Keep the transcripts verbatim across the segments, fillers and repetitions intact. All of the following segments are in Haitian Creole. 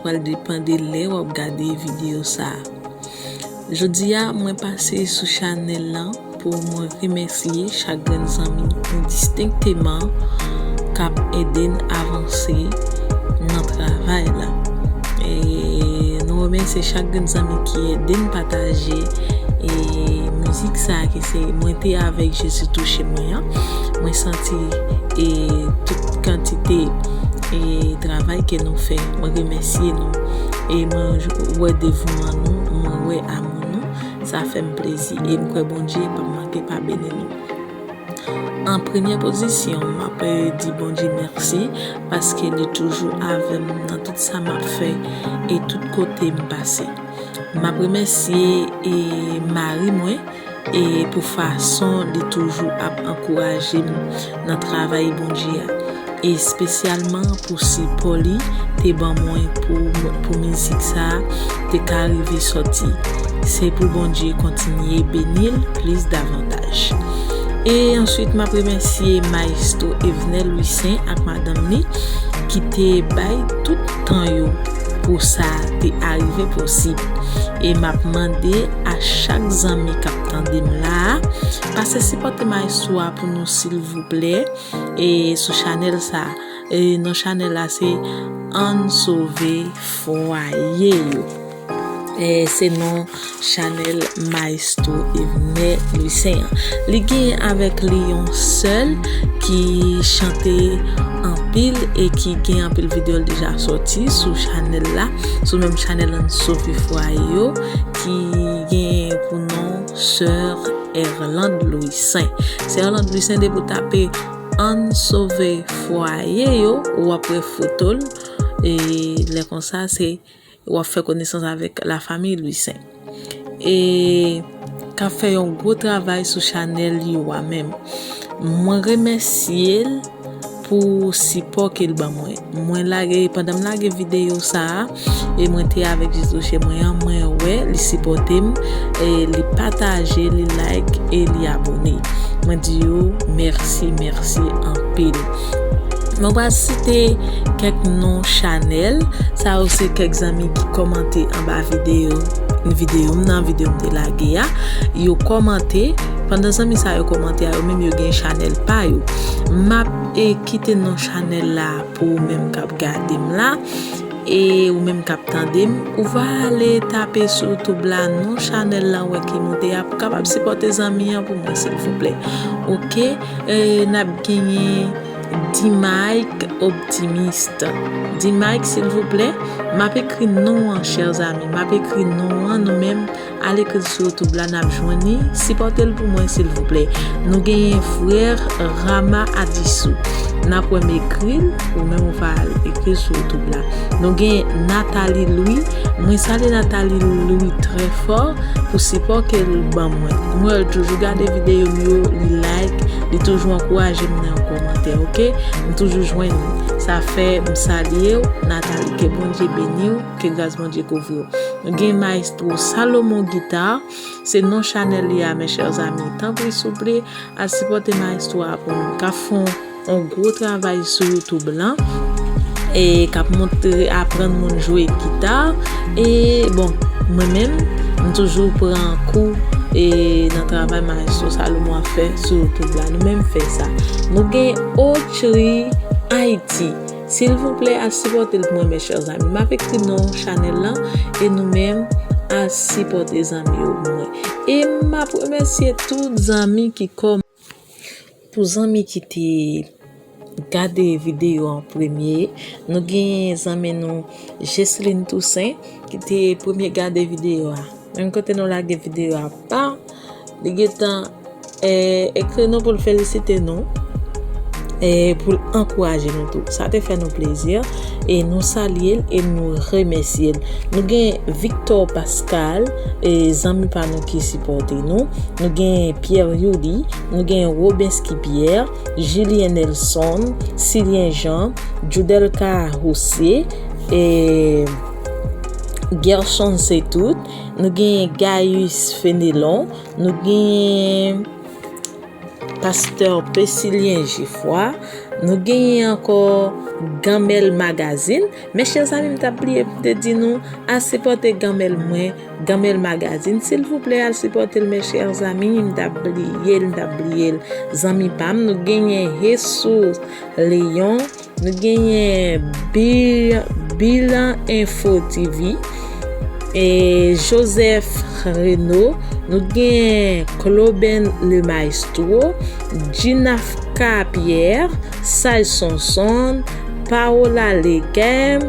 pral depann de lè w ap gade videyo sa a. Jodi a, mwen pase sou chanèl lan pou mwen remèsye chak grenn zanmi endistenkteman k ap ede n avanse nan travay la. E nou remèsye chak grenn zanmi ki ede n pataje e mizik sa a ki se Mwen te avèk Jezi touche mwen an. Mwen santi e tout kantite e travay ke nou fè. Mwen remèsye nou. E mwen wè devouman nou, mwen wè amou nou. Sa fè m plezi e m kwè Bondye p ap manke pa beni nou. An premyè pozisyon, m ap, eh, di Bondye mèsi paske li toujou avè m nan tout sa m ap fè e tout kote m pase. M ap remèsye, eh, mari mwen e pou fason li toujou ap ankouraje m nan travay Bondye a, espesyalman pou sipò li te ban mwen pou, pou mizik sa a te ka rive sòti. Se pou Bondye kontinye beni l plis davantaj. E answit, m ap remèsye Maestro Evnel Louissaint ak madanm li ki te bay tout tan yo pou sa te arive posib. E m ap mande a chak zanmi k ap tande m la a, pase sipòte Maestro a pou nou silvouplè. E sou chanèl sa a, e non chanèl la se Ann Sove Fwaye Yo. E se non chanèl Maestro Evnel Louissaint an. Li gen avèk li yon sè l ki chante anpil e ki gen anpil videyo l deja sòti sou chanèl la, sou menm chanèl Ann Sove Fwaye Yo, ki gen pou non Sè Erlande Louissaint. Sè Erlande Louissaint, depi w tape Ann Sove Fwaye Yo, w ap wè foto l. E lè konsa, se w ap fè konesans avèk lafanmi Louissaint. E k ap fè yon gwo travay sou chanèl yo a menm. Mwen remèsye l pou sipò ke l ban mwen. Mwen lage, pandan m lage videyo sa a, e mwen te avèk Jezi touche mwen an, mwen wè li sipòte m, e li pataje, li like, e li abone. Mwen di yo mèsi, mèsi anpil. Mwen pral site kèk non chanèl. Sa yo se kèk zanmi ki kòmante anba videyo, videyo m nan, videyo m te lage a. Yo kòmante. Pandan zanmi sa yo kòmante a, yo menm yo gen chanèl pa yo. M ap, e, kite non chanèl la pou ou menm k ap gade m la. E ou menm k ap tande m, ou va ale tape sou YouTube la non chanèl la, ou wè ki moute a, pou kapab sipòte zanmi an pou mwen, silvouplè. Oke? E, n ap genyen D-Mike Optimiste. D-Mike, silvouplè, m ap ekri non an, chè zanmi. M ap ekri non an, nou menm, al ekri l sou YouTube la, n ap jwenn li. Sipòte l pou mwen, silvouplè. Nou genyen frè Rama Adisou. N ap wè m ekri l, ou menm ou va al ekri l sou YouTube la. Nou gen Nathalie Louis. Mwen salye Nathalie Louis trè fò pou sipò ke l ban mwen. Mwen wè l toujou gade videyo m yo, li like, li toujou ankouraje m nan yon kòmantè, oke? M toujou jwenn li. Sa fè m salye w, Nathalie, ke Bondye beni w, ke gras Bondye kouvri w. Nou gen Maestro Salomon Guitar, se non chanèl li a, mes chers amis. Tanpri, souple, al sipòte Maestro a pou nou. K ap fè yon, yon gwo travay sou YouTube lan. E k ap montre, aprann moun jwe gita. E, bon, mwen menm, m toujou pran kou, e, nan travay Maestro Salomon ap fè sou YouTube la. Nou menm fè sa. Nou gen Ochri Haiti. Silvouplè, al sipòte l pou mwen, mes chers amis. M ap ekri non chanèl lan, e nou menm, al sipòte zanmi yo pou mwen. E m ap remèsye tout zanmi ki kòm-, pou zanmi ki te gade videyo an premye. Nou gen zanmi nou, Jesseline Toussaint, ki te premye gade videyo a. Menm kote nou lage videyo a, pa, li gentan, e, ekri nou pou l felisite nou, e, pou l ankouraje nou tou. Sa te fè nou plezi, e nou salye l, e nou remèsye l. Nou gen Victor Pascal, e, zanmi pa nou ki sipòte nou. Nou gen Pierre Youli, nou gen Robensky Pierre, Julien Nelson, Cilien Jean, Judelka José, e, Gerson Setout, nou gen Gaius Fenelon, nou gen Pastè Pesilyen Jefwa, Nou genyen ankò Ganmèl Magazine. Mes chers amis, m t ap bliye pou m te di nou, al sipòte Ganmèl mwen, Ganmèl Magazine. Silvouplè, al sipòte l, mes chers amis. M t ap bliye l, m t ap bliye l. Zanmi pa m, nou genyen Jesus Leon, nou genyen Bill, Bill Info T V, e Joseph Reno, nou genyen Cloben Le Maestro, Ginafka Pierre, Saj Sonson, Paola Lekem,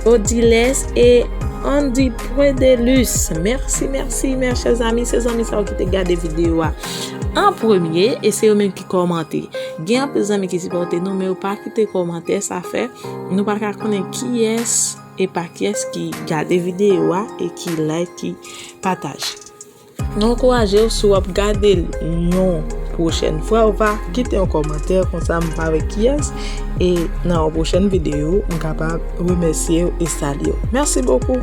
Odiles e Andy Predelus. Mèsi, mèsi, mes chers amis, se zanmi sa yo ki te gade videyo a an premye, e se yo menm ki kòmante. Gen anpil zanmi ki sipòte nou, men yo pa kite kòmantè, sa fè nou pa ka konnen kiyès e pa kiyès ki gade videyo a e ki like, ki pataje. Nou ankouraje w, si w ap gade l yon pwochèn fwa, ou pa kite yon kòmantè, konsa m pa wè kiyès, e nan yon pwochèn videyo, m kapab remèsye w e salye w. Mèsi bokou.